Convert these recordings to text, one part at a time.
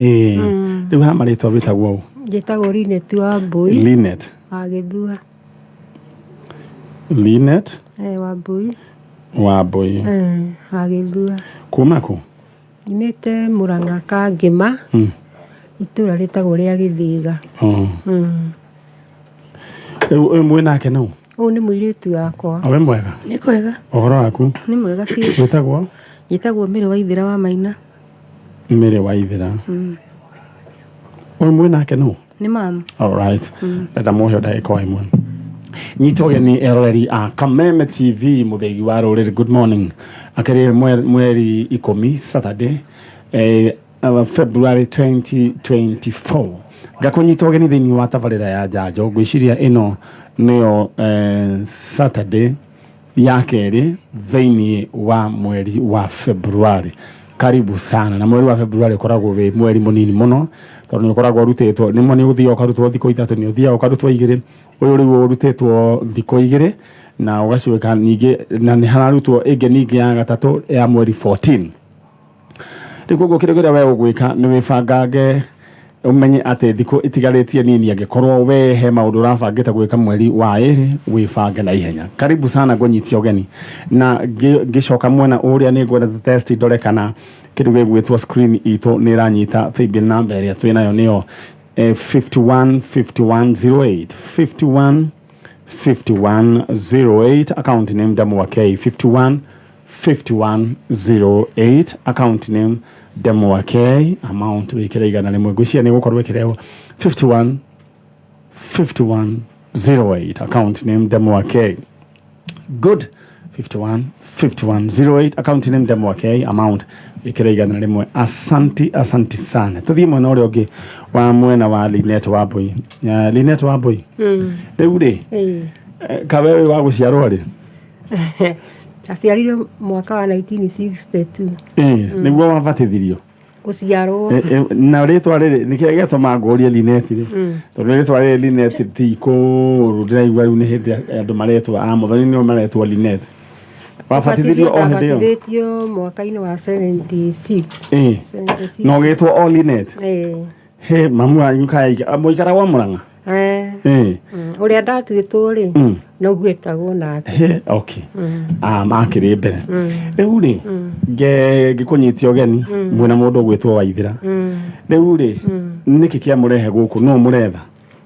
Ĩĩ, rĩu ha marĩtwa wĩtagwo ũ? Njĩtagwo Linet Wambui Linet. Wa Gĩthua. Linet. Eh, Wambui. Wambui. Eh, wa Gĩthua. Kuma kũ? Nyumĩte Mũrang'a Kangĩma, itũra rĩtagwo rĩa Gĩthĩga. Oh. Rĩu ũyũ mwĩ nake nũ? Ũyũ nĩ mũirĩtu wakwa. Wĩ mwega? Nĩ kwega. Ũhoro waku? Nĩ mwega biũ. Wĩtagwo? Njĩtagwo Mary Waithera wa Maina. Mary Waithera. Ũyũ mwĩ nake nũ? Nĩ mamu. Alright. Ndenda mũhe ndagĩka o ĩmwe. Nyitwo geni eroreri a Kameme TV mũthĩgi wa rũrĩrĩ. Good morning. Akĩrĩ mweri 10 Saturday February 2024. Ngakũnyita ũgeni thĩinĩ wa tabarĩra ya njanjo. Ngwĩciria ĩno nĩyo Saturday ya kerĩ thĩinĩ wa mweri wa February. Karibu sana. Na mweri wa February ũkoragwo wĩ mweri mũnini mũno tondũ nĩ ũkoragwo ũrutĩtwo, nĩmo nĩ ũthiaga ũkarutwo thikũ 3, nĩ ũthiaga ũkarutwo 2. Ũyũ rĩu ũrutĩtwo thikũ 2 na ũgacoka ningĩ na nĩ hararutwo ĩngĩ ningĩ ya gatatũ ya mweri 14. Rĩu koguo kĩndũ kĩrĩa we ũgwĩka nĩ wĩbangange ũmenye atĩ thikũ itigarĩtie nini, angĩkorwo we he maũndũ ũrabangĩte gwĩka mweri wa 2 wĩbange na ihenya. Karibu sana ngũnyitie ũgeni. Na ngĩcoka mwena ũrĩa nĩ ngwenda test ndore kana kĩndũ gĩgwĩtwo screen itũ nĩ ĩranyita paybill number ĩrĩa twĩ nayo nĩyo 515108, 515108, account name Ndamwa K, 515108, account name Ndamwa K, amount wĩkĩre 100. Ngwĩciria nĩ gũkorwo ĩkĩrehwo 515108, account name Ndamwa K. Good. 515108, account name Ndamwa K, amount wĩkĩre 100. Asanti, asanti sana. Tũthiĩ mwena ũrĩa ũngĩ wa mwena wa Linet Wambui. Linet Wambui. Rĩu rĩ, kawe wĩ wa gũciarwo rĩ? Aciarirwo mwaka wa 1962. Nĩguo wabatithirio? Gũciarwo. Na rĩtwa rĩrĩ nĩkĩo gĩatũma ngũrie Linet rĩ, tondũ rĩtwa rĩrĩ Linet ti kũũru, ndĩraigua rĩu nĩ hĩndĩ andũ maretwo a Mũthoni nĩo maretwo Linet. Wabatithirio o hĩndĩ ĩyo? Ndabatithĩtio mwaka-inĩ wa 76. 76. Na ũgĩtwo o Linet? He, mamu wanyu kaĩ mũikara wa Mũrang'a? Ũrĩa ndatuĩtwo rĩ, noguo etagwo nake. He, okay. Makĩrĩ mbere. Rĩu rĩ, ngĩkũnyitia ũgeni, mwĩna mũndũ ũgwĩtwo Waithera. Rĩu rĩ, nĩkĩ kĩamũrehe gũkũ? Nũ mũretha?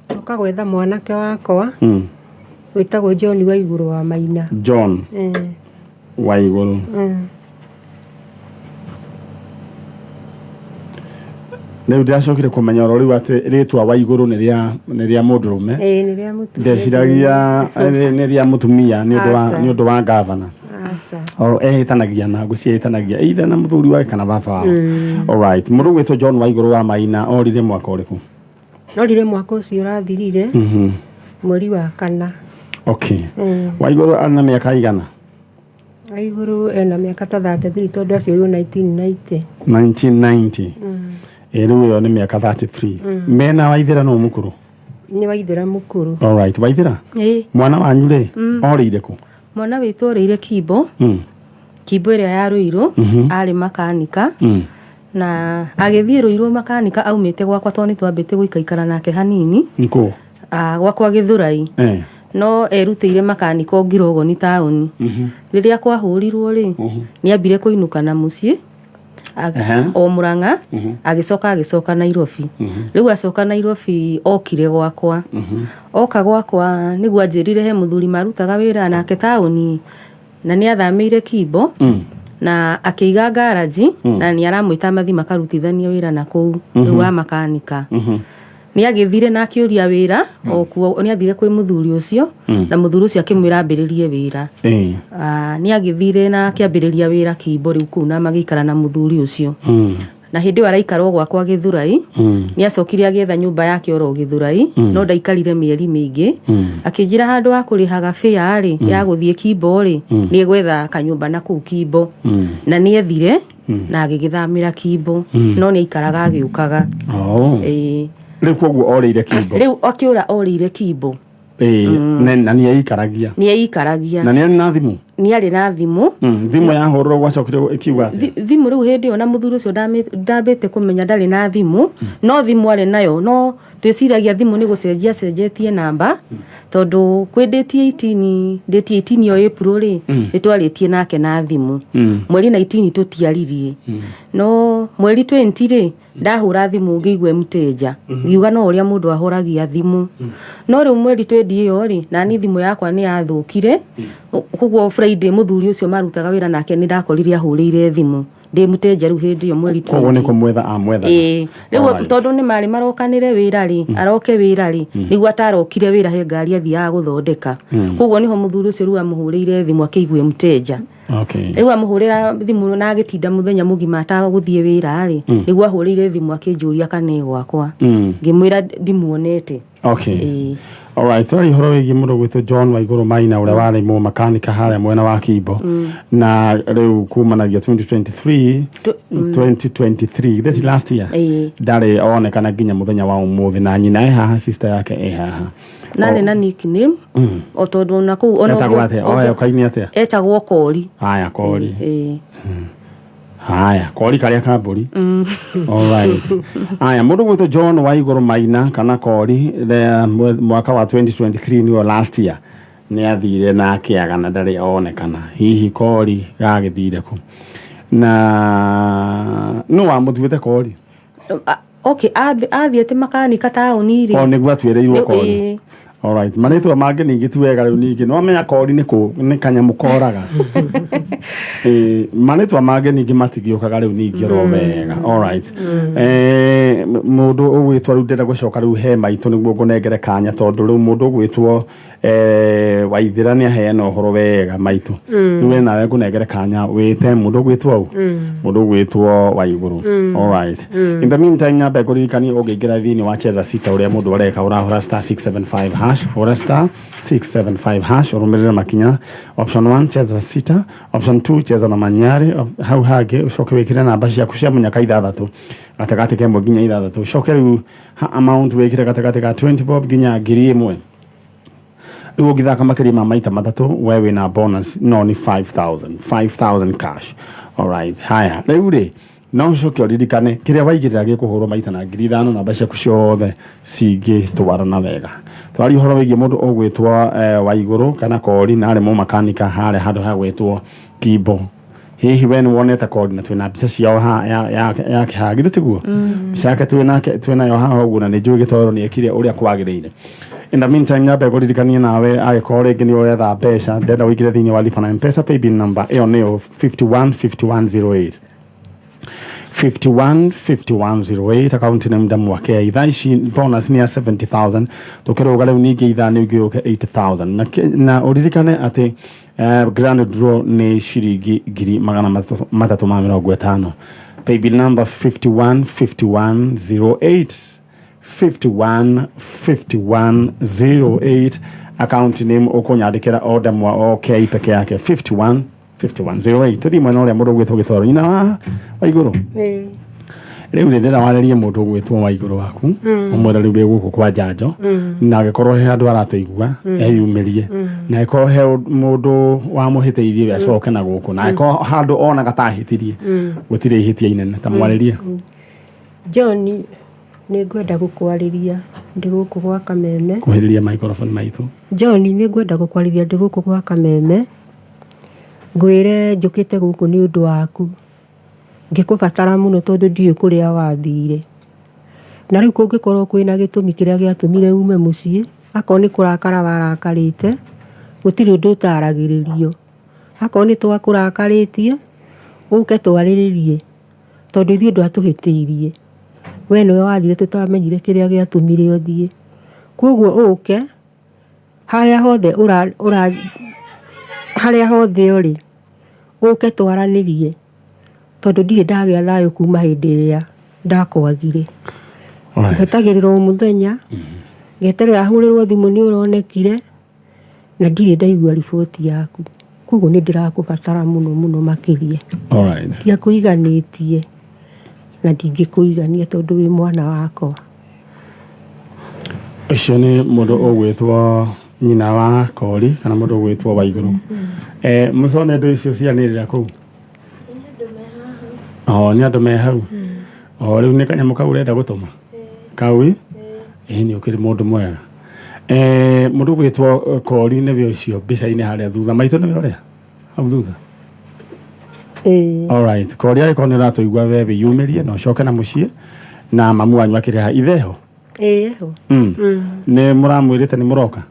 Tũka gwetha mwanake wakwa, wĩtagwo John Waigũrũ wa Maina. John Waigũrũ. Rĩu ndĩracokire kũmenya oro rĩu atĩ rĩtwa Waigũrũ nĩ rĩa mũndũrũme. Ĩĩ, nĩ rĩa mũtumia. Ndeciragia nĩ rĩa mũtumia nĩ ũndũ wa Aca. nĩ ũndũ wa gavana. Aca. Oro ehĩtanagia na ngwĩciria ehĩtanagia either na mũthuri wake kana baba wao. Alright, mũndũ ũgwĩtwo John Waigũrũ wa Maina orire mwaka ũrĩkũ? Orire mwaka ũcio ũrathirire, mweri wa 4. Okay. Waigũrũ arĩ na mĩaka igana? Waigũrũ ena mĩaka ta 33 tondũ aciarirwo 1990. 1990. Ĩ, rĩu ĩyo nĩ mĩaka 33. Mena Waithera nũ mũkũrũ? Nĩ Waithera mũkũrũ. Alright, Waithera? Ĩĩ. Mwana wanyu rĩ, orĩire kũ? Mwana witũ orĩire Kimbo. Kimbo ĩrĩa ya Ruiru, arĩ makanika. Na agĩthiĩ Ruiru makanika aumĩte gwakwa tondũ nĩ twambĩte gũikaikara nake hanini. Nĩkũ? Gwakwa Gĩthũrai. No erutĩire makanika o Ngirogoni taũni. Rĩrĩa kwahũrirwo rĩ, nĩ ambire kũinũka na mũciĩ, o Mũrang'a, agĩcoka agĩcoka Nairobi. Rĩu acoka Nairobi okire gwakwa. Oka gwakwa nĩguo anjĩrire he mũthuri marutaga wĩra nake taũni, na nĩ athamĩire Kimbo, na akĩiga ngaranji, na nĩ aramwĩta mathi makarutithanie wĩra na kũu, rĩu wa makanika. Nĩ agĩthire na akĩũria wĩra, o kuo nĩ athire kwĩ mũthuri ũcio, na mũthuri ũcio akĩmwĩra ambĩrĩrie wĩra. Nĩ agĩthire na akĩambĩrĩria wĩra Kimbo rĩu kũu na magĩikara na mũthuri ũcio. Na hĩndĩ ĩyo araikara o gwakwa Gĩthũrai, nĩ acokire agĩetha nyũmba yake oro Gĩthũrai, no ndaikarire mĩeri mĩingĩ. Akĩnjĩra handũ ha kũrĩhaga fare rĩ, ya gũthiĩ Kimbo rĩ, nĩ egwetha kanyũmba na kũu Kimbo. Na nĩ ethire, na agĩgĩthamĩra Kimbo, no nĩ aikaraga agĩũkaga. Ĩĩ. Rĩu koguo orĩire Kimbo? Rĩu akĩũra orĩire Kimbo. Ĩĩ, na nĩ eikaragia? Nĩ eikaragia. Na nĩ arĩ na thimũ? Nĩ arĩ na thimũ. Thimũ yahũrwo gwacokire ĩkiuga atĩa? Thimũ rĩu hĩndĩ ĩyo na mũthuri ũcio ndambĩte kũmenya ndarĩ na thimũ, no thimũ arĩ nayo, no twĩciragia thimũ nĩ gũcenjia acenjetie namba, tondũ kwĩ date 18, date 18 ĩyo April rĩ, nĩ twarĩtie nake na thimũ. Mweri 19 tũtiaririe, no mweri 20 rĩ, ndahũra thimũ ngĩigua mteja, ngiuga no ũrĩa mũndũ ahũragia thimũ. No rĩu mweri 20 ĩyo rĩ, nani thimũ yakwa nĩ yathũkire, koguo Friday mũthuri ũcio marutaga wĩra nake nĩ ndakorire ahũrĩire thimũ ndĩ mteja rĩu hĩndĩ ĩyo mweri Koguo nĩ 20. Kũmwetha amwethaga? Ĩĩ, rĩu tondũ nĩ marĩ marokanĩre wĩra rĩ, aroke wĩra rĩ, nĩguo atarokire wĩra, he ngari athiaga gũthondeka, koguo nĩho mũthuri ũcio rĩu amũhũrĩire thimũ akĩigue mteja. Rĩu amũhũrĩra thimũ na agĩtinda mũthenya mũgima atagũthiĩ wĩra rĩ, nĩguo ahũrĩire thimũ akĩnjũria kana ĩ gwakwa. Ngĩmwĩra ndimuonete. Ĩĩ. Alright, tũraria ũhoro wĩgiĩ mũndũ gwĩtwo John Waigũrũ Maina, ũrĩa warĩ mũmakanika harĩa mwena wa Kimbo, na rĩu kumanagia 2023, 2023, this last year, Ĩĩ. ndarĩ onekana nginya mũthenya wa ũmũthĩ, na nyina e haha, sister yake e haha. Narĩ na nickname o tondũ ona kũu ona Etagwo atĩa? Oya ũkaini atĩa? Etagwo Kori. Haya, Kori. Ĩĩ. Haya, kori karĩa ka mbũri. Alright, haya, mũndũ gwĩtwo John Waigũrũ Maina kana Kori, mwaka wa 2023, nĩyo last year, nĩ athire na akĩaga na ndarĩ onekana. Hihi Kori gagĩthire kũ, na nũ wamũtuĩte Kori? Okay, athiĩte makanika taũni rĩ. O nĩguo atuĩrĩirwo Kori? Ĩĩ. Alright, marĩtwa mangĩ ningĩ ti wega rĩu, ningĩ no menya Kori nĩ kũ nĩ kanyamũ koraga. Ĩĩ, marĩtwa mangĩ ningĩ matigĩũkaga rĩu ningĩ oro wega. Alright. Mũndũ ũgwĩtwo rĩu, ndĩrenda gũcoka rĩu he maitũ nĩguo ngũnengere kanya, tondũ rĩu mũndũ ũgwĩtwo Waithĩra nĩ aheana ũhoro wega. Maitũ, rĩu we nawe ngũnengere kanya wĩte mũndũ ũgwĩtwo au, mũndũ ũgwĩtwo Waigũrũ. Alright. In the meantime, nyambe ngũririkanie, ũngĩingĩra thĩinĩ wa Cheza Sita, ũrĩa mũndũ areka, ũrahũra *675#, hũra *675#, ũrũmĩrĩre makinya: option 1 Cheza Sita, option 2 cheza na Manyari. Hau hangĩ ũcoke wĩkĩre namba ciaku cia mũnyaka ithathatũ, gatagatĩ ka 1 nginya 6, ũcoke rĩu ha amount wĩkĩre gatagatĩ ka 20 bob nginya 1000. Rĩu ũngĩthaka makĩria ma maita matatũ, we wĩna bonus no nĩ 5000, 5000 cash. Alright, haya, rĩu rĩ, no ũcoke ũririkane kĩrĩa waigĩrĩra gĩkũhũrwo maita na 5000, namba ciaku ciothe cingĩtwarana wega. Twaria ũhoro wĩgiĩ mũndũ ũgwĩtwo Waigũrũ kana Kori, na arĩ mũmakanika harĩa handũ ha gwĩtwo Kimbo. Hihi we nĩ wonete Kori? Na twĩna mbica ciao yake haha, githĩ tiguo? Mbica yake twĩnake, twĩnayo haha ũguo, na nĩ njũĩ gĩtoro nĩ ekire ũrĩa kwagĩrĩire. In the meantime, nyambe ngũririkanie nawe, angĩkorwo rĩngĩ nĩ ũretha mbeca, ndenda ũingĩre thĩinĩ wa Lipa na M-Pesa, paybill number ĩyo nĩyo 515108, 515108, akaunti nĩ muda mwake. Ithaa ici bonus nĩ ya 70,000, tũkĩrũga rĩu ningĩ ithaa nĩ ũngĩ 80,000, na ũririkane atĩ grand draw nĩ ciringi 350,000. Paybill number 515108, 515108, account name ũkũnyandĩkĩra order mwa OK peke yake, 51 5108. Tũthiĩ mwena ũrĩa mũndũ ũgwĩtwo Gĩtoro, nyina wa Waigũrũ. Ĩĩ. Rĩu rĩ, ndĩrenda warĩrie mũndũ ũgwĩtwo Waigũrũ waku, ũmwĩre rĩu wĩ gũkũ kwa njanjo, na angĩkorwo he handũ aratũigua eyumĩrie, na angĩkorwo he mũndũ wamũhĩtĩirie, we acoke na gũkũ, na angĩkorwo handũ onaga ta ahĩtirie, gũtirĩ ihĩtia inene, ta mwarĩrie. John, nĩ ngwenda gũkwarĩria ndĩ gũkũ gwa Kameme. Kuhĩrĩria microphone, maitũ. John, nĩ ngwenda gũkwarĩria ndĩ gũkũ gwa Kameme, ngwĩre njũkĩte gũkũ nĩ ũndũ waku, ngĩkũbatara mũno tondũ ndiũĩ kũrĩa wathire. Na rĩu kũngĩkorwo kwĩna gĩtũmi kĩrĩa gĩatũmire ume mũciĩ, akorwo nĩ kũrakara warakarĩte, gũtirĩ ũndũ ũtaragĩrĩrio. Akorwo nĩ twakũrakarĩtie, ũke twarĩrĩrie, tondũ ithuĩ ndwatũhĩtĩirie. We nĩwe wathire tũtamenyire kĩrĩa gĩatũmire ũthiĩ. Koguo ũke harĩa hothe ũra, ũra, harĩa hothe ũrĩ, ũke twaranĩrie, tondũ ndirĩ ndagĩa thayũ kuma hĩndĩ ĩrĩa ndakwagire. Ngetagĩrĩra o mũthenya, ngeterera hũrĩrwo thimũ nĩ ũronekire, na ndirĩ ndaigua riboti yaku. Koguo nĩ ndĩrakũbatara mũno mũno makĩria. Ndiakũiganĩtie na ndingĩkũigania tondũ wĩ mwana wakwa. Ũcio nĩ mũndũ ũgwĩtwo Nyina wa Kori kana mũndũ ũgwĩtwo Waigũrũ. Mũcone andũ icio cianĩrĩra kũu. O nĩ andũ me hau. O rĩu nĩ kanyamũ kau ũrenda gũtũma. Kau ĩ? Ĩ nĩ ũkĩrĩ mũndũ mwega. Mũndũ ũgwĩtwo Kori nĩwe ũcio mbica-inĩ harĩa thutha. Maitũ nĩwe ũrĩa? Hau thutha. Ĩĩ. Alright. Kori angĩkorwo nĩ ũratũigua we wĩyumĩrie na ũcoke na mũciĩ na mamu wanyu akĩrĩ haha. Ithe ho? Ĩĩ eho. Nĩ mũramwĩrĩte nĩ mũroka?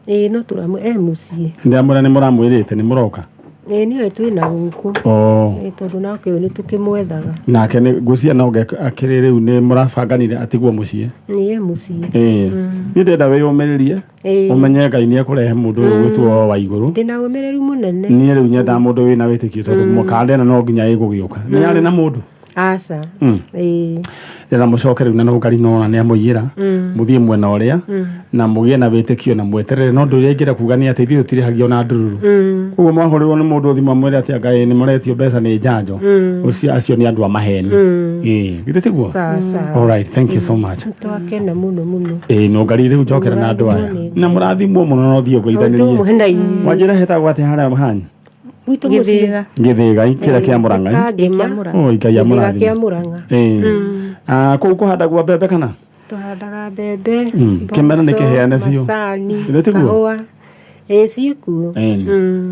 Ĩĩ no tũramũ e mũciĩ. Ndĩramwĩra nĩ mũramwĩrĩte nĩ mũroka? Ĩĩ nĩwe twĩna gũkũ. Oh. Ĩĩ tondũ nake ũyũ nĩ tũkĩmwethaga. Nake nĩ ngwĩciria no akĩrĩ rĩu nĩ mũrabanganire atigwo mũciĩ. Ĩĩ e mũciĩ. Ĩĩ. Niĩ ndĩrenda wĩyũmĩrĩrie. Ĩĩ. Ũmenye Ngai nĩ ekũrehe mũndũ ũyũ ũgwĩtwo Waigũrũ. Ndĩna ũmĩrĩru mũnene. Niĩ rĩu nyendaga mũndũ wĩna wĩtĩkio tondũ mũkanda ĩno no nginya ĩgũgĩũka. Nĩ yarĩ na mũndũ? Aca. Ĩĩ. Ndĩrenda mũcoke rĩu na nũngari nona nĩ amũiyĩra. Mũthiĩ mwena ũrĩa na mũgĩe na wĩtĩkio na mweterere. No ũndũ ũrĩa ingĩenda kuga nĩ atĩ ithuĩ tũtirĩhagio na ndururu. Koguo mwahũrĩrwo nĩ mũndũ thimũ amwĩre atĩ anga nĩ mũretio mbeca nĩ njanjo. Ũcio acio nĩ andũ a maheni. Ĩĩ. Githĩ tiguo? Sawa sawa. All right, thank you so much. Twakena mũno mũno. Ĩĩ nũngari rĩu njokera na andũ aya. Na mũrathimwo mũno no thiĩ Ũndũ ũgeithanĩrie. ũmwe na inyuĩ. Mwanjĩra hetagwo atĩa harĩa hanyu? Gwitũ mũciĩ. Gĩthĩga. Gĩthĩga kĩrĩa kĩa Mũrang'a. Kangĩma. Kĩa Mũrang'a. Oi Ngai Gĩthĩga amũrathime. kĩa Mũrang'a. Ĩĩ. Kũu kũhandagwo mbembe kana? Tũhandaga mbembe, Kĩmera nĩ mboco, kĩheane biũ. macani, Githĩ tiguo? kahũa. Ĩĩ ciĩkuo. Ĩni.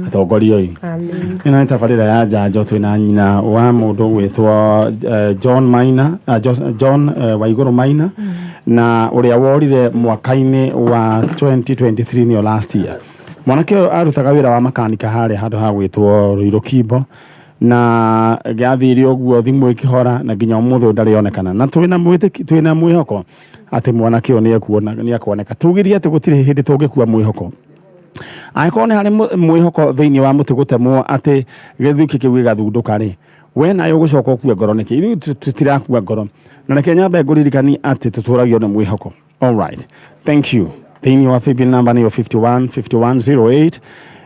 Atongoria oi. Amen. Ĩno nĩ tabarĩra ya njanjo twĩna nyina wa mũndũ ũgwĩtwo John Maina, John Waigũrũ Maina na ũrĩa worire mwaka-inĩ wa 2023 nĩyo last year. Mwanake ũyũ arutaga wĩra wa makanika harĩa handũ ha gwĩtwo Ruiru Kimbo na gĩathire ũguo thimũ ĩkĩhora na nginya ũmũthĩ ũyũ ndarĩ onekana na twĩna twĩna mwĩhoko atĩ mwanake ũyũ nĩ ekuoneka. Tugirie atĩ gũtirĩ hĩndĩ tũngĩkua mwĩhoko. Angĩkorwo nĩ harĩ mwĩhoko thĩinĩ wa mũtĩ gũtemwo atĩ gĩthukĩ kĩu gĩgathundũka rĩ, we nawe ũgũcoka ũkue ngoro nĩkĩ? Ithuĩ tũtirakua ngoro. Na reke nyambe ngũririkanie atĩ tũtũragio nĩ mwĩhoko. All right. Thank you. Thĩinĩ wa paybill number nĩyo 51 51 08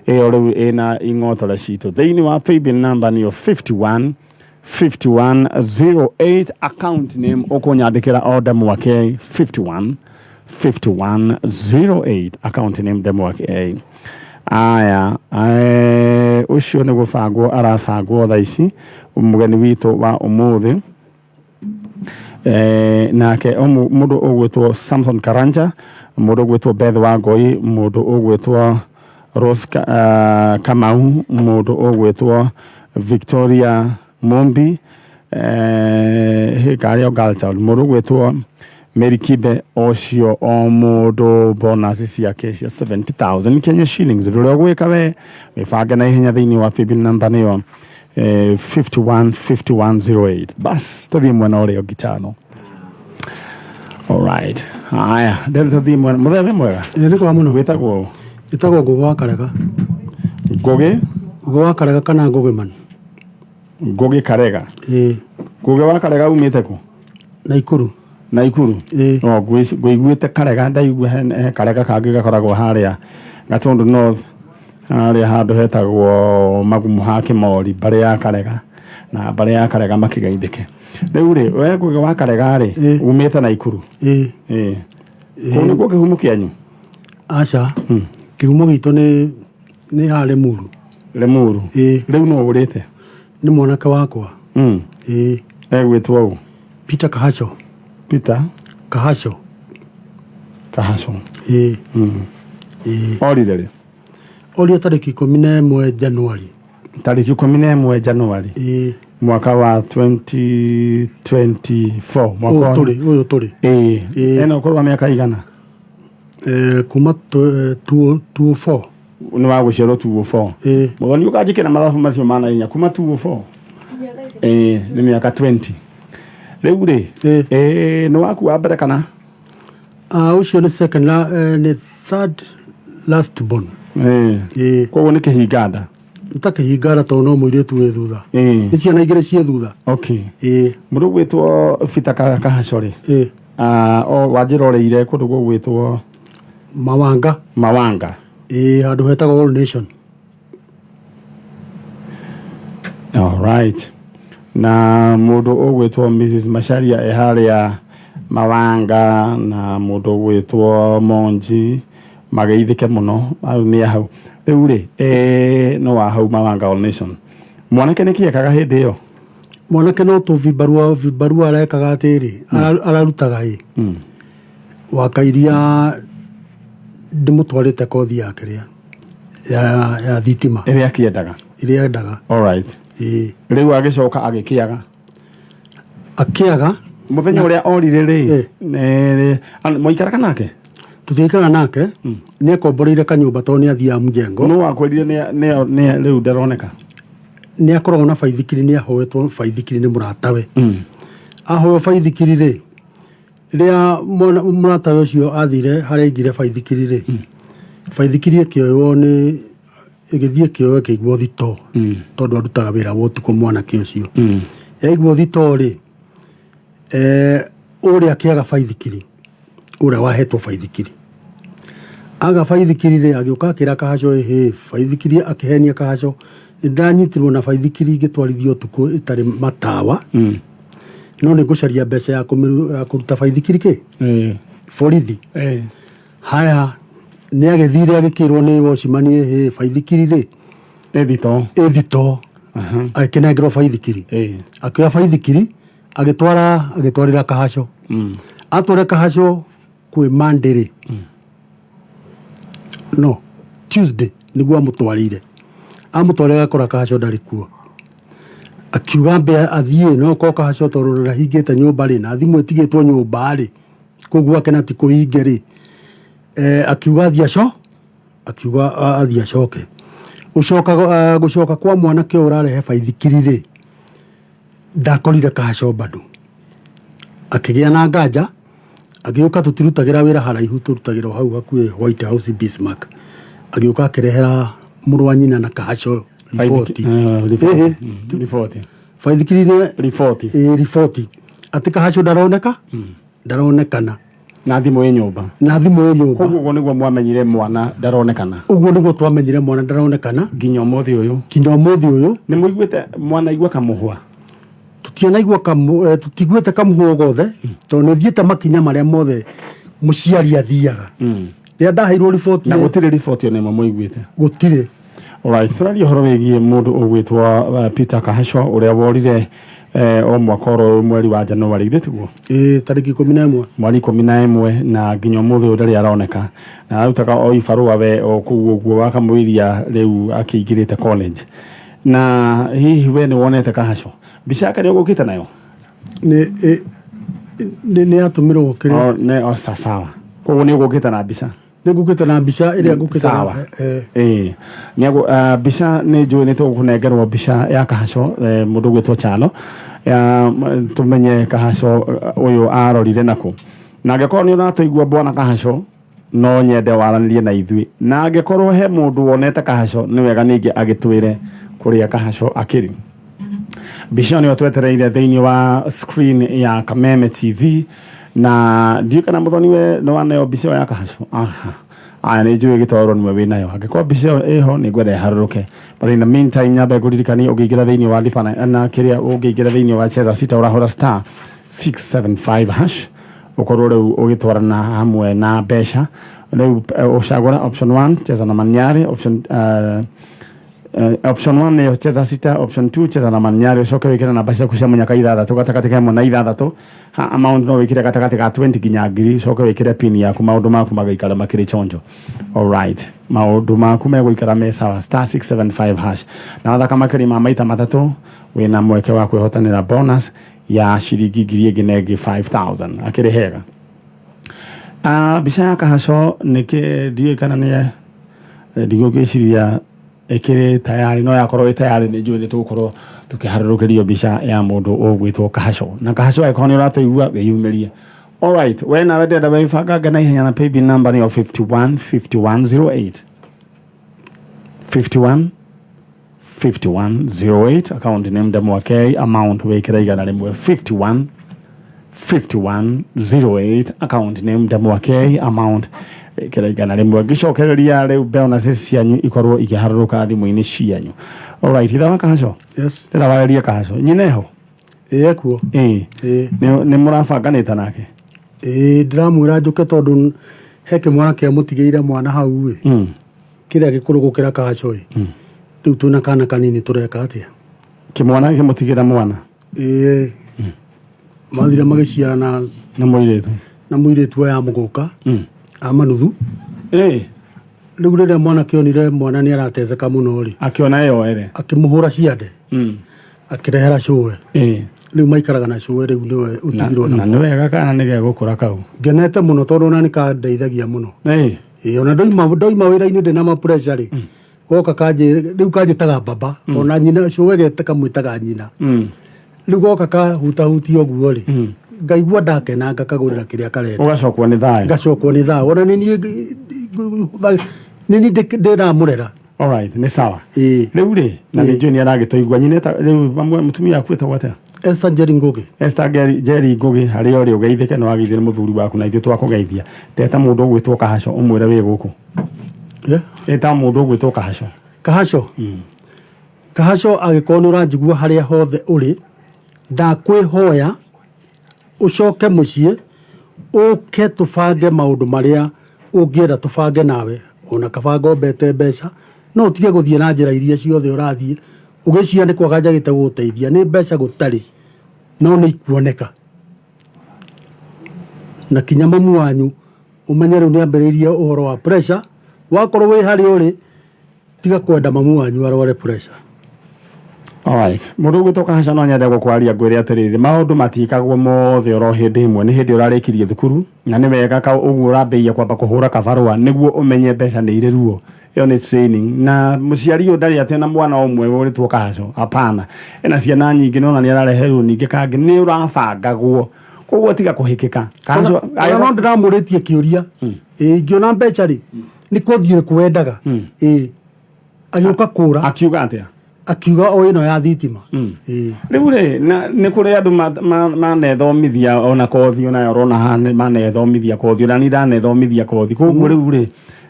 ĩyo rĩu ĩna ing'otore citũ. Thĩinĩ wa paybill number nĩyo 51 51 08 account name ũkũnyandĩkĩra o Ndemwa K 51 51 08 account name Ndemwa K. Aya, ũcio nĩ gũbangwo arabangwo thaa ici mũgeni witũ wa ũmũthĩ. Nake mũndũ ũgwĩtwo Samson Karanja, mũndũ ũgwĩtwo Beth Wangoi, mũndũ ũgwĩtwo Rose Kamau, mũndũ ũgwĩtwo Victoria Mumbi, karĩ o girl child, mũndũ ũgwĩtwo Mary Kibe, ũcio o mũndũ bonus ciake cia 70,000 Kenya shillings. Ũndũ ũrĩa ũgwĩka we wĩbange na ihenya thĩinĩ wa paybill number nĩyo 51 51 08. Bas tũthiĩ mwena ũrĩa ũngĩ tano. All right. Haya, ndĩrĩ tũthiĩ mwena. Mũthee wĩ mwega? Ĩĩ nĩ kwa mũno. Wĩtagwo ũ? Ĩtagwo Ngũgĩ wa Karega. Ngũgĩ? Ngũgĩ wa Karega kana Ngũgĩ man. Ngũgĩ Karega. Ĩĩ. Ngũgĩ wa Karega umĩte kũ? Naikuru. Naikuru? Ĩĩ. O, ngũiguĩte Karega, ndaigua he Karega kangĩ gakoragwo harĩa Gatundu North, harĩa handũ hetagwo Magumu ha Kĩmori, mbarĩ ya Karega, na mbarĩ ya Karega makĩgeithĩke. Rĩu rĩ, we Ngũgĩ wa Karega rĩ, umĩte Naikuru? Ĩĩ. Ĩĩ. Kũu nĩkuo kĩhumo kĩanyu? Aca. Kĩhumo gitũ nĩ haha Limuru. Limuru? Ĩĩ. Rĩu nũ ũrĩte? Nĩ mwanake wakwa. Ĩĩ. Egwĩtwo ũ? Peter Kahacho. Peter? Kahacho. Kahacho. Ĩĩ. Ĩĩ. Orire rĩ? Orire tarĩki 11 Januari. Tarĩki 11 Januari. Ĩĩ. Mwaka wa 2024. Mwaka Ũyũ tũrĩ, ũyũ tũrĩ. Ĩĩ. Ĩĩ. Ena ũkũrũ wa mĩaka igana? Kuma two four. Nĩ wa gũciarwo 204. Ĩĩ. Mũthoni ũkanjĩkĩra mathabu macio ma naihenya kuma 204. Ĩĩ, nĩ mĩaka 20. Rĩu rĩ, Ĩĩ. ĩĩ, nĩ waku wa mbere kana? Ũcio nĩ second nĩ third last born. Ĩĩ. Ĩĩ. Koguo nĩ kĩhinganda? Nĩ ta kĩhinganda tondũ no mũirĩtu wĩ thutha. Ĩĩ. Nĩ ciana igĩrĩ ciĩ thutha. Okay. Ĩĩ. Mũndũ ũgwĩtwo Peter Kahaco rĩ? Ĩĩ. Wanjĩra ũrĩire kũndũ gũgwĩtwo Mawanga. Mawanga. Ĩĩ, handũ hetagwo All Nation. All right. Na mũndũ ũgwĩtwo Mrs Macharia e harĩa Mawanga, na mũndũ ũgwĩtwo Monji, Mageithĩke mũno hau nĩ hau rĩu rĩ, no wa hau Mawanga All Nation. Mwanake nĩkĩ ekaga hĩndĩ ĩyo? Mwanake no tũ vibarua vibarua arekaga atĩrĩ, ararutaga ĩ wakairia ndĩmũtwarĩte kothi ya kĩrĩa ya thitima. Ĩrĩa akĩendaga. Ĩrĩa endaga. Alright. Ĩĩ. Rĩu agĩcoka agĩkĩaga. Akĩaga. Mũthenya ũrĩa orire rĩ, mũikaraga nake? Tũtiikaraga nake, nĩ akomboreire kanyũmba tondũ nĩ athiaga mjengo. Nũ wakwĩrire nĩ rĩu ndaroneka? Nĩ akoragwo na baithikiri, nĩ ahoetwo baithikiri nĩ mũratawe. Ahoeo baithikiri rĩ, rĩrĩa mũratawe ũcio athire harĩa aigire baithikiri rĩ, baithikiri ĩkĩoywo nĩ ĩgĩthiĩ ĩkĩoywo ĩkĩigwo thitoo, tondũ arutaga wĩra wa ũtukũ mwanake ũcio. Yaigwo thitoo rĩ, ũrĩa akĩaga baithikiri, ũrĩa wahetwo baithikiri aga baithikiri rĩ, agĩũka akĩra Kahaco, ĩhĩ baithikiri, akĩhenia Kahaco, nĩndanyitirwo na baithikiri ngĩtwarithia ũtukũ ĩtarĩ matawa, no nĩ ngũcaria mbeca ya kũruta baithikiri kĩ borithi. Haya, nĩ agĩthire agĩkĩrwo nĩ watchman, ĩhĩ baithikiri rĩ ĩ thitoo. Ĩ thitoo. Agĩkĩnengerwo baithikiri, akĩoya baithikiri agĩtwara, agĩtwarĩra Kahaco. Atwara Kahaco kwĩ Monday rĩ, no Tuesday nĩguo amũtwarĩire, amũtwarĩra agakora Kahaco ndarĩ kuo. Akiuga ambe athiĩ no korwo Kahaco tondũ ndahingĩte nyũmba rĩ, na thimũ ĩtigĩtwo nyũmba rĩ, kũu gwake na ti kũhinge rĩ, akiuga athiĩ aco akiuga athiĩ acoke. Gũcoka, gũcoka kwa mwanake ũyũ ũrarehe baithikiri rĩ, ndakorire Kahaco bado. Akĩgĩa na nganja, agĩũka. Tũtirutagĩra wĩra haraihu, tũrutagĩra o hau hakuhĩ White House Bismarck. Agĩũka akĩrehera mũrũ wa nyina na Kahaco riboti. Riboti. Riboti. Baithikiri nĩ riboti. Ĩ riboti atĩ Kahaco ndaroneka, ndaronekana. Na thimũ ĩ nyũmba. Na thimũ ĩ nyũmba. Koguo ũguo nĩguo mwamenyire mwana ndaronekana? Ũguo nĩguo twamenyire mwana ndaronekana. Nginya ũmũthĩ ũyũ? Nginya ũmũthĩ ũyũ. Nĩ mũiguĩte mwana igua kamũhwa? Tũtianaigua tũtiguĩte kamũhwa gothe, tondũ nĩ thiĩte makinya marĩa mothe mũciari athiaga. Rĩrĩa ndaheirwo riboti Na gũtirĩ riboti ona ĩmwe mũiguĩte? Gũtirĩ. Alright, tũraria ũhoro wĩgiĩ mũndũ ũgwĩtwo Peter Kahaco ũrĩa worire o mwaka oro ũyũ mweri wa January, githĩ tiguo? Ĩĩ, tarĩki 11. Mweri 11, na nginya ũmũthĩ ũyũ ndarĩ aroneka, na arutaga o ibarũa we o kũu ũguo wakamũiria rĩu akĩingĩrĩte college. Na hihi we nĩ wonete Kahaco? Mbica yake nĩ ũgũkĩte nayo? Nĩ yatũmĩrwo kĩrĩa. O, nĩ o sawa, koguo nĩ ũgũkĩte na mbica? Nĩ ngũkĩte na mbica ĩrĩa ngũkĩte. Sawa. Ĩĩ, nĩ mbica nĩ njũĩ nĩ tũgũkũnengerwo mbica ya Kahaco, mũndũ ũgwĩtwo Chalo ya tũmenye Kahaco ũyũ arorire nakũ. Na angĩkorwo nĩ ũratũigua, bwana Kahaco, no nyende waranĩrie na ithuĩ, na angĩkorwo he mũndũ wonete Kahaco, nĩ wega ningĩ agĩtwĩre kũrĩa Kahaco akĩrĩ. Mbica ĩyo nĩyo twetereire thĩinĩ wa screen ya Kameme TV, na ndiũĩ kana mũthoni we nĩ waneo mbica ĩyo ya Kahaco. Aha, aya, nĩ njũĩ gĩtoro nĩwe wĩnayo. Angĩkorwo mbica ĩyo ĩho, nĩ ngwenda ĩharũrũke, but in the meantime nyambe ngũririkanie, ũngĩingĩra thĩinĩ wa lipa na kĩrĩa, ũngĩingĩra thĩinĩ wa cheza sita, ũrahũra *675#, ũkorwo rĩu ũgĩtwarana hamwe na mbeca. Rĩu ũcagũra option 1, cheza na Manyari. Option 1 nĩyo cheza sita, option 2 cheza na Manyari. Ũcoke wĩkĩre namba ciaku cia mũnyaka ithathatũ, gatagatĩ ka ĩmwe na ithathatũ. Ha amount no wĩkĩre gatagatĩ ka 20 nginya 1000. Ũcoke wĩkĩre pin yaku, maũndũ maku magaikara makĩrĩ chonjo. Alright, maũndũ maku megũikara me sawa. *675#, na wathaka makĩria ma maita matatũ, wĩna mweke wa kwĩhotanĩra bonus ya ciringi 1000 ĩngĩ na ĩngĩ 5000. Akĩrĩ hega. Mbica ya Kahaco nĩkĩ ndiũĩ kana nĩ ndigũgĩciria ĩkĩrĩ tayari, no yakorwo ĩ tayari, nĩ njũĩ nĩ tũgũkorwo tũkĩharũrũkĩrio mbica ya mũndũ ũgwĩtwo Kahaco. Na Kahaco, angĩkorwo nĩ ũratũigua, wĩyumĩrie. Alright, we nawe ndĩrenda wĩbangange na ihenya na paybill number nĩyo 51 5108, 51 5108, account name Ndemwa amount wĩkĩre 100. 51 5108, account name Ndemwa K, amount ĩkĩra 100. Ngĩcokereria rĩu bonuses cianyu ikorwo ikĩharũrũka thimũ-inĩ cianyu. Alright, ithe wa Kahaco. Yes. Ndĩra warĩrie Kahaco, nyina ĩho? Ĩĩ, ekuo. Ĩĩ. Ĩĩ. Nĩ mũrabanganĩte nake? Ĩĩ, ndĩramwĩra njũke tondũ He kĩmwana kĩamũtigĩire mwana hau ĩ, kĩrĩa gĩkũrũ gũkĩra Kahaco ĩ. Rĩu twĩna kana kanini, tũreka atĩa? Kĩmwana gĩkĩmũtigĩra mwana? Ĩĩ, mathire magĩciarana. Na mũirĩtu? Na mũirĩtu aya mũgũka a manuthu. Rĩu rĩrĩa mwanake onire mwana nĩ arateceka mũno rĩ, Akĩona eyoere. Akĩmũhũra ciande, akĩrehera cũwe. Rĩu maikaraga na cũwe, rĩu nĩwe ũtigirwo. Na na nĩ wega, kana nĩ gegũkũra kau. Ngenete mũno tondũ ona nĩ kandeithagia mũno. Ĩĩ, ona ndoima wĩra-inĩ ndĩna ma pressure rĩ, goka kanjĩ rĩu kanjĩtaga baba, ona nyina cũwe gete kamwĩtaga nyina. Rĩu goka kahutahutia ũguo rĩ, ngaigua ndakena, ngakagũrĩra kĩrĩa karenda. Ũgacokwo nĩ thayũ. Ngacokwo nĩ thayũ, ona nĩ niĩ ndĩramũrera. Alright, nĩ sawa. Ĩĩ. Rĩu rĩ, na nĩ njũĩ nĩ aragĩtũigua nyina rĩu mũtumia waku etagwo atĩa? Esther Njeri Ngugi. Esther Njeri Ngugi, harĩa ũrĩ ũgeithĩke, nĩ wageithire mũthuri waku na ithuĩ twakũgeithia. Teta mũndũ ũgwĩtwo Kahaco ũmwĩre wĩ gũkũ. Yeah. Ĩta mũndũ ũgwĩtwo Kahaco. Kahaco, Kahaco, angĩkorwo nĩ ũranjigua harĩa hothe ũrĩ, ndakwĩhoya ũcoke mũciĩ, ũke tũbange maũndũ marĩa ũngĩenda tũbange nawe, ona kaba ngombete mbeca, no ũtige gũthiĩ na njĩra iria ciothe ũrathiĩ ũgĩciria nĩ kwaga njagĩte gũgũteithia, nĩ mbeca gũtarĩ, no nĩ ikuoneka. Na kinya mamu wanyu ũmenye rĩu nĩ ambĩrĩirie ũhoro wa pressure. Wakorwo wĩ harĩa ũrĩ, tiga kwenda mamu wanyu arware pressure. Alright. Mũndũ ũgwĩtwo Kahaco, no nyende gũkwaria ngwĩre atĩrĩrĩ, maũndũ matikagwo mothe oro hĩndĩ ĩmwe. Nĩ hĩndĩ ũrarĩkirie thukuru, na nĩ wega ka ũguo ũrambĩrĩria kwamba kũhũra kabarũa nĩguo ũmenye mbeca nĩ irĩ ruo. Ĩyo nĩ training. Na mũciari ũyũ ndarĩ atĩ na mwana ũmwe ũrĩtwo Kahaco, hapana, ena ciana nyingĩ, nona nĩ arareherwo ningĩ kangĩ, nĩ ũrabangagwo, koguo tiga kũhĩkĩka, Kahaco. Ona no ndĩramũrĩtie kĩũria, ĩĩ, ingĩona mbeca rĩ, nĩ kũthiĩ kwendaga, ĩĩ, agĩũka kũra. Akiuga atĩa? Akiuga o ĩno ya thitima, ĩĩ. Rĩu rĩ, na nĩ kũrĩ andũ manethomithia ona kothi, onayo ũrona haha nĩ manethomithia kothi, ona niĩ ndanethomithia kothi. Koguo rĩu rĩ,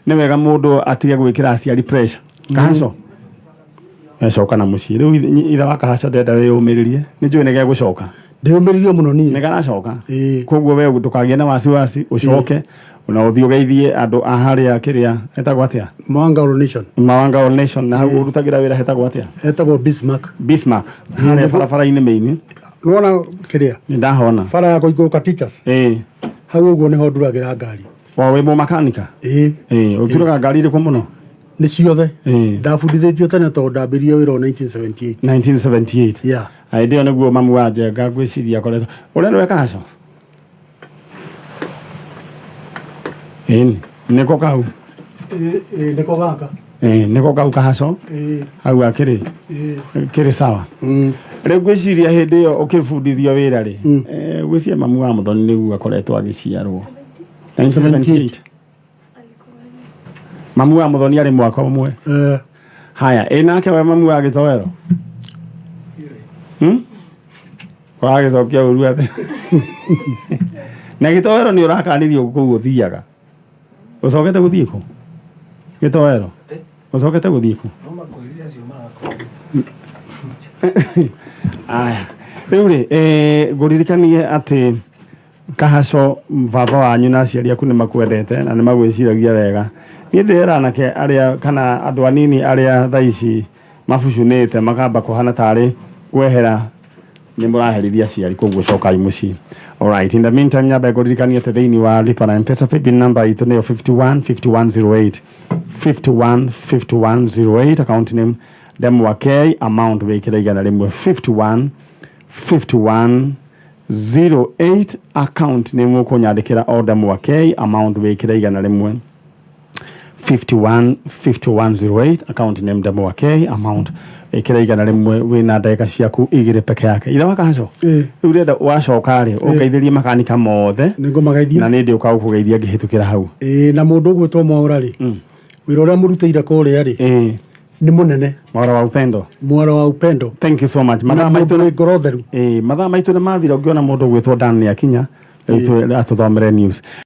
nĩ wega mũndũ atige gwĩkĩra aciari pressure. Kahaco ecoka na mũciĩ rĩu. Ithe wa Kahaco, ndenda wĩyũmĩrĩrie, nĩ njũĩ nĩ gegũcoka. Ndĩyũmĩrĩrie mũno Nĩ niĩ. Karacoka. Ĩĩ. Koguo we ndũkagĩe na wasiwasi, ũcoke na ũthiĩ ũgeithie andũ a harĩa kĩrĩa etagwo atĩa? Mwanga All Nation. Mawanga All Nation. Na hau ũrutagĩra wĩra hetagwo atĩa? Etagwo Bismarck. Bismarck, harĩa barabara-inĩ main. Nĩwona kĩrĩa? Nĩ ndahona. Bara ya kũikũrũka Teachers. Hau ũguo nĩho nduragĩra ngari. O wĩ mũmakanika? Ĩĩ. Ĩĩ, ũturaga ngari irĩkũ mũno? Nĩ ciothe. Ndabundithĩtio Ndabundithĩtio tene tondũ ndambĩrĩirie wĩra o 1978. 1978? Yeah. Hĩndĩ ĩyo nĩguo mamu wa Njenga ngwĩciria akoretwo ũrĩa nĩwe Kahaco. Ĩni nĩko kau? Ĩĩ, nĩko gaka. Ĩĩ, nĩko kau Kahaco. Ĩĩ. Hau akĩrĩ Ĩĩ. kĩrĩ sawa. Rĩu ngwĩciria hĩndĩ ĩyo ũkĩbundithio wĩra rĩ, ngwĩciria mamu wa Mũthoni nĩguo akoretwo agĩciarwo 1978. Mamu wa Mũthoni arĩ mwaka ũmwe. Haya, ĩ nake we mamu wa gĩtoero? Wagĩcokia ũru atĩ na gĩtoero nĩ ũrakanirio kũu ũthiaga, ũcokete gũthiĩ kũ gĩtoero, ũcokete gũthiĩ kũ? Aya, rĩu rĩ, ngũririkanie atĩ Kahaco, baba wanyu na aciari aku nĩ makwendete na nĩ magwĩciragia wega. Niĩ ndĩrera anake arĩa kana andũ anini arĩa thaa ici mabucunĩte makamba kũhana tarĩ kwehera, nĩ mũraherithia aciari, koguo cokai mũciĩ. Alright, in the meantime nyambe ngũririkanie atĩ thĩinĩ wa Lipa na M-Pesa paybill number itũ nĩyo 51 5108, 51 5108, account name Ndemwa K, amount wĩkĩre 100. 51 51 08, account nĩ mũkũnyandĩkĩra o Ndemwa K, amount wĩkĩre 100. 51 5108, account name Ndemwa K, amount ĩkĩra 100. Wĩna ndagĩka ciaku 2 peke yake. Ithe wa Kahaco, rĩu ndĩrenda wacoka rĩ, ũngeithĩrie makanika mothe. Nĩ ngũmageithia. Na nĩ ndĩũka gũkũgeithia ngĩhĩtũkĩra hau. Ĩĩ, na mũndũ ũgwĩtwo Mwaũra rĩ, wĩra ũrĩa mũrutĩire kũrĩa rĩ nĩ mũnene. Mwara wa Upendo. Mwara wa Upendo. Thank you so much. Na Mathaa mũndũ maitũ wĩ ngoro theru. Ĩĩ, mathaa maitũ nĩ mathira. Ũngĩona mũndũ ũgwĩtwo Dan nĩ akinya, rĩu atũthomere news.